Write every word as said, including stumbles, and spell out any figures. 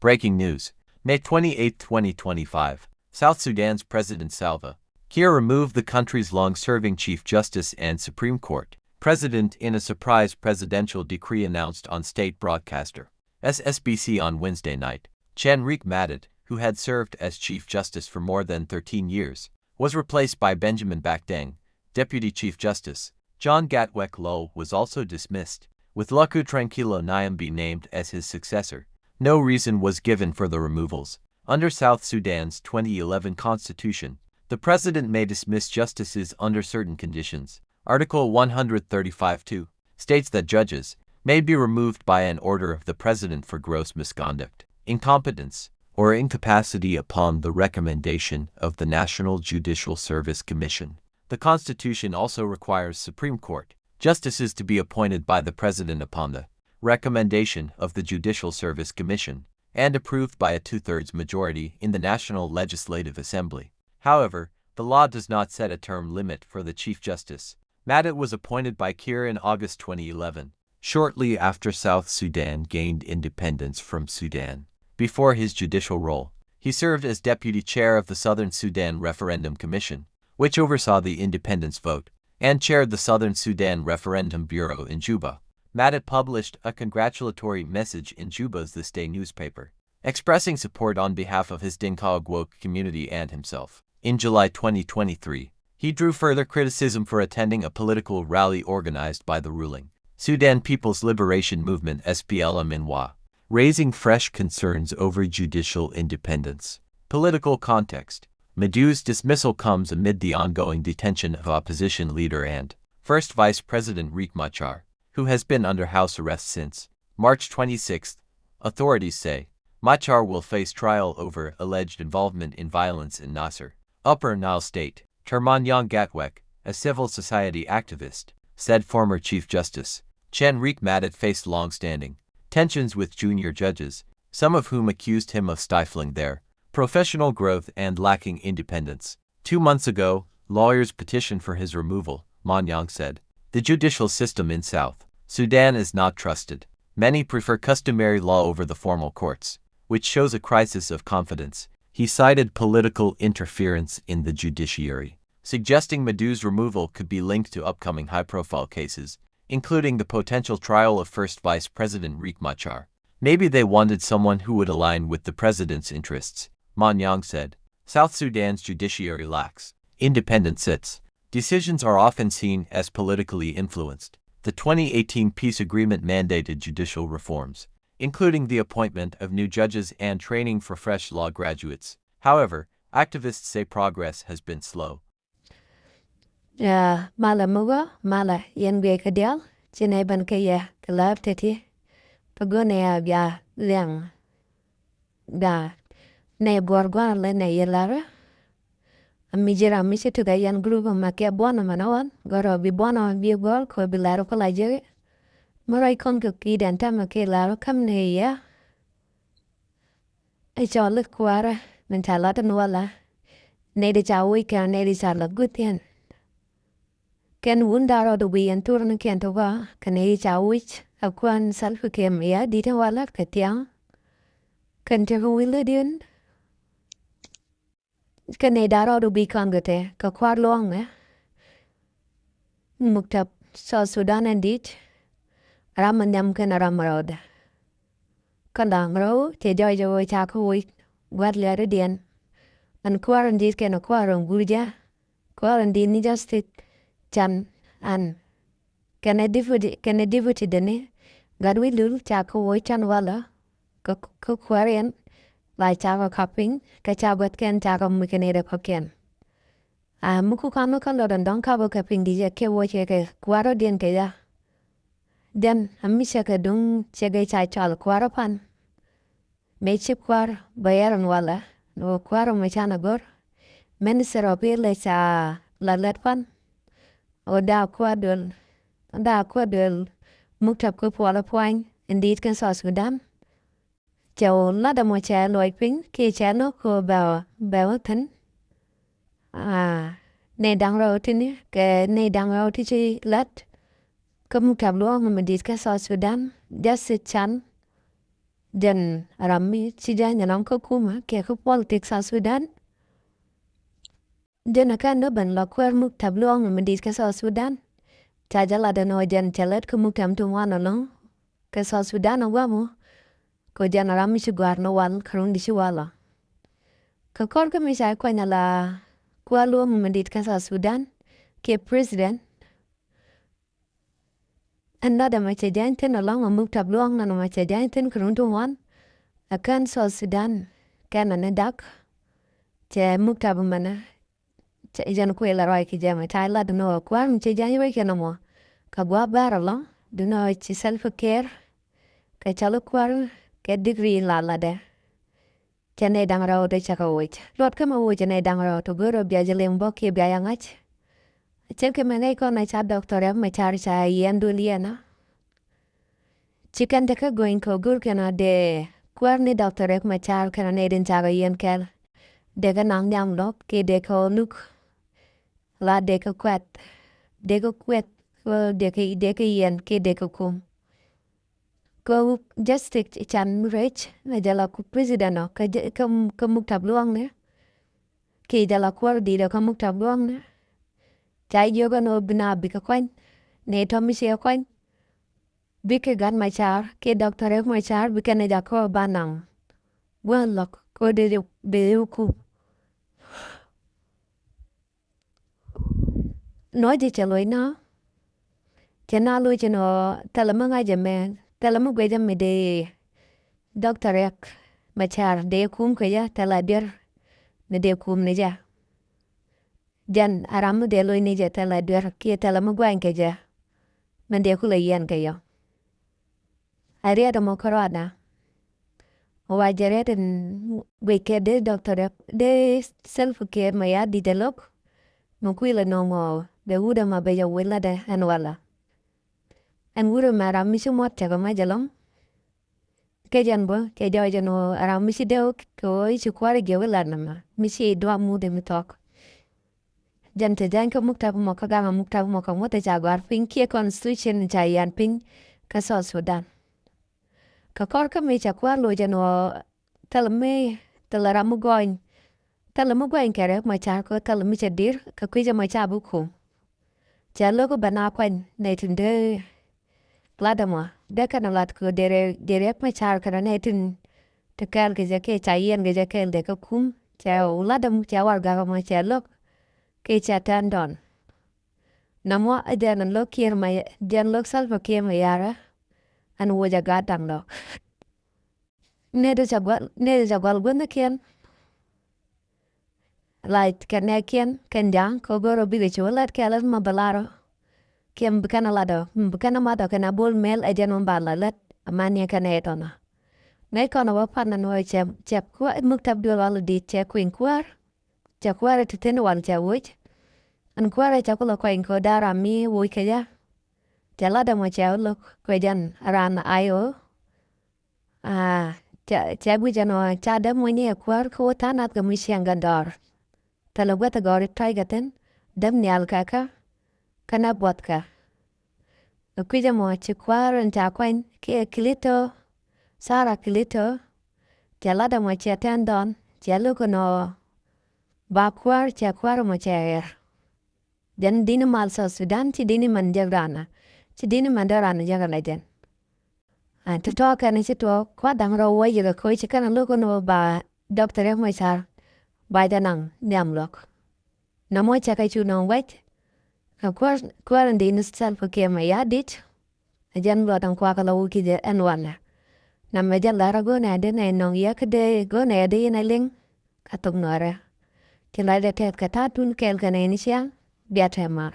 Breaking news. May twenty-eighth, twenty twenty-five. South Sudan's President Salva Kiir removed the country's long-serving Chief Justice and Supreme Court President in a surprise presidential decree announced on state broadcaster S S B C on Wednesday night. Chan Riek Matet, who had served as Chief Justice for more than thirteen years, was replaced by Benjamin Bakdang, Deputy Chief Justice. John Gatwek Low was also dismissed, with Luku Tranquilo Nyambi named as his successor. No reason was given for the removals. Under South Sudan's twenty eleven constitution, the president may dismiss justices under certain conditions. Article one hundred thirty-five two states that judges may be removed by an order of the president for gross misconduct, incompetence, or incapacity upon the recommendation of the National Judicial Service Commission. The Constitution also requires Supreme Court justices to be appointed by the president upon the recommendation of the Judicial Service Commission and approved by a two-thirds majority in the National Legislative Assembly. However, the law does not set a term limit for the Chief Justice. Matet was appointed by Kiir in August twenty eleven, shortly after South Sudan gained independence from Sudan. Before his judicial role, he served as deputy chair of the Southern Sudan Referendum Commission, which oversaw the independence vote, and chaired the Southern Sudan Referendum Bureau in Juba. Matet published a congratulatory message in Juba's This Day newspaper, expressing support on behalf of his Dinka Agwok community and himself. In July twenty twenty-three, he drew further criticism for attending a political rally organized by the ruling Sudan People's Liberation Movement, S P L M N Y, raising fresh concerns over judicial independence. Political context. Madut's dismissal comes amid the ongoing detention of opposition leader and First Vice President Riek Machar, who has been under house arrest since March twenty-sixth. Authorities say Machar will face trial over alleged involvement in violence in Nasir, Upper Nile State. Termanyang Gatwek, a civil society activist, said former Chief Justice Chan Riek Matet faced long-standing tensions with junior judges, some of whom accused him of stifling their professional growth and lacking independence. Two months ago, lawyers petitioned for his removal, Manyang said. The judicial system in South Sudan is not trusted. Many prefer customary law over the formal courts, which shows a crisis of confidence. He cited political interference in the judiciary, suggesting Madut's removal could be linked to upcoming high-profile cases, including the potential trial of First Vice President Riek Machar. Maybe they wanted someone who would align with the president's interests, Manyang said. South Sudan's judiciary lacks independence. Its decisions are often seen as politically influenced. The twenty eighteen peace agreement mandated judicial reforms, including the appointment of new judges and training for fresh law graduates. However, activists say progress has been slow. Ɛ, malɛ mi ɣöö, malɛ yɛn guic kɛ diaal, ci nɛy ben kä yɛ kɛ la̱r teti. Kɛ go̱n ɛ bia liɛŋ, bia nɛy buɔ̱r gua̱a̱r lɛ nɛy yɛ la̱rä. A mi ji̱ ram mi ci tuk ɛ yɛn group ɛmɛ kɛ buɔ̱n ɛmɛ ni ɣɔn, gɔ̱rä bi buɔ̱n ɛmɛ bi gɔ̱r kɛ bi la̱rä kɛ la jek. Mi rɔy kɔn kɛ ki̱i̱t ɛn täämɛ kɛ la̱rä käm nɛy yɛ. Ɛ cɔl i̱ kuäärä min ca lat ɛn walɛ. Nɛy ti ca wi̱c kɛn nɛy ti ca lat gui̱thiɛn. Kɛn wun da̱ŋ rɛw ti wi̱i̱ ɛn thurnikiɛn ti gɔaa kɛ nɛy ti ca wi̱c ɛ kuäär Salva Kiir Mayardit ɛn walɛ kɛ thia̱a̱ŋ. Kɛn tekɛ wi̱i̱ lätdiɛn. Kɛ nɛy da̱ŋ rɛw ti wi̱i̱ kɔn kɛ te kɛ kuäär luɔ̱ŋɛ. Muktab South Sudan ɛn di̱t. Ram mi nhiam kɛnɛ ram mi rɛwdɛ. Kä da̱ŋ rɛw cɛ jɔɔc jɛ ɣöö ca kɛ woc gua̱t lia̱a̱diɛn. Ɛn kuäär in di̱t kɛnɛ kuäär in guur jɛ. Kuäär in di̱t ni justice can an. Kɛnɛ deputy, kɛnɛ deputy deni Gatwec Lul ca kɛ woc can walɛ. Kä, kä kuäär in la ca kɛ kap piny kä ca gua̱thkɛn ca kɛ muc kɛ nɛy ti kɔ̱kiɛn. A mi ku kɔn kä lɔt ɛn dɔ̱ŋ kapä kɛ piny di̱t jɛ kɛ woc kɛ kɛ kuäärä diɛn kɛ jɛ. Jɛn a mi cɛ kɛ duŋ cɛ kɛ ca cɔal kuäärä pan. Mëë ci kuäär bɛ yɛr ɛn walɛ ni wä kuäär mɛ canɛ go̱r. Minister of Health ca la lɛt pan. Wä da̱a̱ kuäär duel, da̱a̱ kuäär duel muktab kä puɔlä puany in di̱i̱t kɛn South Sudan. Cɛ wä lat ɛmɔ cɛ lɔc piny kiɛ cɛ lo̱k kɛ wä bɛ wä, bɛ wä thi̱n. Aa, nɛy da̱ŋ rɛw ti̱ni kɛ nɛy da̱ŋ rɛw ti ci lat. Kä muktab luɔ̱ɔ̱ŋ mi di̱i̱t kä South Sudan, justice can. Jɛn ram mi ci jany ɛlɔ̱ŋ kä kumɛ kɛ kä politics South Sudan. Jɛn ɛ kɛn ni ben la kuäär muktab luɔ̱ɔ̱ŋ mi di̱t kä South Sudan. Ca jɛ lat ɛn ɣöö jɛn cɛ lät kä muktab ti ŋuan ɛlɔ̱ŋ kä South Sudan ɛ guamɔ. Kɛ jɛn ram mi ci gɔ̱a̱r ni wal kä run di ci wal ɔ. Kɛ kɔr kä mi ca kuany ala kuäär luɔ̱ɔ̱ŋ mi di̱t kä South Sudan kiɛ president. Ɛn lat ɛmɛ cɛ jany thi̱n ɛlɔ̱ŋ ɛ muktab luɔ̱ɔ̱ŋ nɔnɔ mɛ cɛ jany thi̱n kɛ run ti ŋuan. Ɛ kɛn South Sudan kɛn ɛn ni dak. Cɛ muktab mɛnɛ cɛ jɛn kuël ɛ ruac kɛ jɛ mɛ ca lat ni ɣöö kuäär mi cɛ jany wec kɛn ɛmɔ kɛ gua̱a̱p bäär ɛlɔ̱ŋ. Duŋni ɣöö ci Salva Kiir kɛ cɔl kuäär kɛ degree la latdɛ. Cɛ nɛy da̱ŋ rɛw dee cɛ kɛ woc luɔt kä mɛ woc cɛ nɛy da̱ŋ rɛw tɔ go̱r rɔ bia jɛ lem bä kiɛ bia jɛ ŋa̱c. Cɛ kɛ mɛ ŋäc kɔn ɛ ca Doctor Riek Machar ca yiɛn duël yiɛn ɔ. Ci kɛn te kä gony kɛ go̱r kɛn ɔ dee kuäär ni Doctor Riek Machar kɛn ɔ nɛy din ca kɛ yiɛn kɛl. Dee kɛ naŋ nhiam lɔk kiɛ dee kɛ ɔ luk. La dee kɛ kuɛth dee kɛ kuɛth dee kɛ dee kɛ yiɛn kiɛ dee kɛ kum. Kɛ justice can rɛc mɛ jɛ la ku president ɔ kä jɛ- kä kä muktab luɔ̱ŋni. Kiɛ jɛ la kuäär di̱t ɔ kä muktab luɔ̱ŋni. Ca jiök ɛn ɣöö bi na bikɛ kuany ni tɔ̱ mi ciɛ kuany. Bikɛ gat Machar kiɛ Doctor Riek Machar bikɛ ni jakä ba naŋ. Gua̱n lɔk kɛ ɣöö dee dee hukum. Nɔ jɛ cɛ loc na cɛ na loc cɛ nɔ thilɛ mi ŋa̱c ɛmɛ thilɛ mi guic ɛmɛ dee Doctor Riek Machar dee kum kɛ jɛ thilɛ duer mi dee kum ni jɛ. Jɛn a ram mi dee loc ni jɛ thilɛ duer kiɛ thilɛ mi guany kɛ jɛ mi dee kulɛ yiɛn kɛ yɔ. A riɛt ɛmɔ kärɔa na wa jɛ riɛt in guic kɛ dee Doctor Riek dee Salva Kiir mɛ ya di̱t ɛ lo̱k. Mɛ kuilɛ nɔmɔ bɛ wut ɛmɔ bɛ jɛ wi̱i̱ latdɛ ɛn walɛ. Ɛn wut ɛmɛ ram mi ci muɔt cɛ kɛ mɛ jɛ lɔ̱ŋ. Kɛ jɛn bä kɛ jɔɔc ɛn ɣöö ram mi ci dee kɛ ɣöö i̱ ci kuäär jiɛ wi̱i̱ lat nɔmɔ mi ci duam wut ɛmɛ thuɔ̱k. Jɛn te jany kä muktab mɔ kä gaŋ a muktab mɔ kä ŋuɔ̱t ca gɔ̱a̱r piny kiɛ constitution ca yian piny kä South Sudan. Kä kɔr kä mi ca kuäär loc ɛn ɣöö thilɛ mi thilɛ ram mi gɔny. Thilɛ mi gɔny kɛ Riek Machar kä thilɛ mi cɛ dir kä kui̱c ɛmɔ ca bi kum. Cɛ lo̱k bɛ na kuany nɛy tin dee lat ɛmɔ dee kɛn lat kɛ dee Riek Machar kɛn nɛy tin te kɛɛl kɛ jɛ kɛ ca yiɛn kɛ jɛ kɛɛl dee kä kum cɛ lat ɛmɔ cɛ warɛgak ɛmɔ cɛ lo̱k. Kɛ cɛ tɛn dɔn. Namɔ ɛ jɛn lo̱k Kiir mɛ jɛn lo̱k Salva Kiir mɛ yarɛ. Ɛn wocɛ gat daŋ dɔk. Nɛy ti ca gual nɛy ti ca gual guäthnikiɛn. Lac kɛ nɛɛkiɛn kɛn ja̱a̱ŋ kɛ go̱r ɔ bikɛ ci wä lat kɛɛl ɛn ma bɛ lar ɔ. Kiɛn bi kɛn ɛ lat ɔ bi kɛn ɛ mat ɔ kɛn ɛ bol mɛl ɛ jɛn wä ba la lät. Ɛ man niɛ kɛn ɛ tɔnɔ. Ŋäc kɔn ɛ wä pan ɛn wä cɛ cɛ kuäär muktab duël wal ɔ di̱t cɛ kui̱ny kuäär. Cɛ kuäärɛ ti thi̱n wal cɛ woc. Ɛn kuäärɛ cɛ kulɛ kuany kɛ da̱a̱ ram mi woc kɛ jɛ. Cɛ lat ɛmɔ cɛ wä lo̱k kuɛ jɛn raan ay ɣöö. Aa, cɛ cɛ guic ɛn ɣöö ca däm muɔ̱nyni ɛ kuäär kä wä tha̱a̱ŋ nath kɛ mi ciɛŋ kɛ dɔɔr. Thilɛ guäth ɛ gɔɔr i̱ tɔ̱c kɛ thi̱n däm nhial kɛ kä. Kɛnɛ buɔth kɛ. Ɛ kui̱c ɛmɔ ci kuäär ɛn ca kuany kiɛ Kilito. Sara Kilito. Cɛ lat ɛmɔ cɛ tɛn dɔn cɛ lo̱k ɛn ɣöö ba kuäär cɛ kuäär ɛmɔ cɛ ɣer. Jɛn di̱n mal South Sudan ci di̱n mɛn jek ranä ci di̱n mɛn dee ranä jek ala jɛn. Ti tɔɔkɛn ci tuɔɔk kua̱r da̱ŋ rɛw wä yikɛ koc ci kɛn a lo̱k ni wä ba Doctor Riek Machar ba jɛ naŋ nhiam luɔk. Nɔmɔ cɛ kɛ cu nɔŋ wec. Kɛ kuäär kuäär in di̱n Salva Kiir mɛ ya di̱t. Ɛ jɛn luɔt ɛn kuakä la wä ki jɛ ɛn wanɛ. Namɛ jɛ lar a go̱o̱nɛ dee nɛ nɔŋ yɛ kä dee go̱o̱nɛ dee yɛn a liŋ. Kä thok nuɔrɛ. Ci lac dee tɛth kɛ ta̱a̱ tun kɛɛl kɛ nɛy ni ciaŋ bia tɛmar.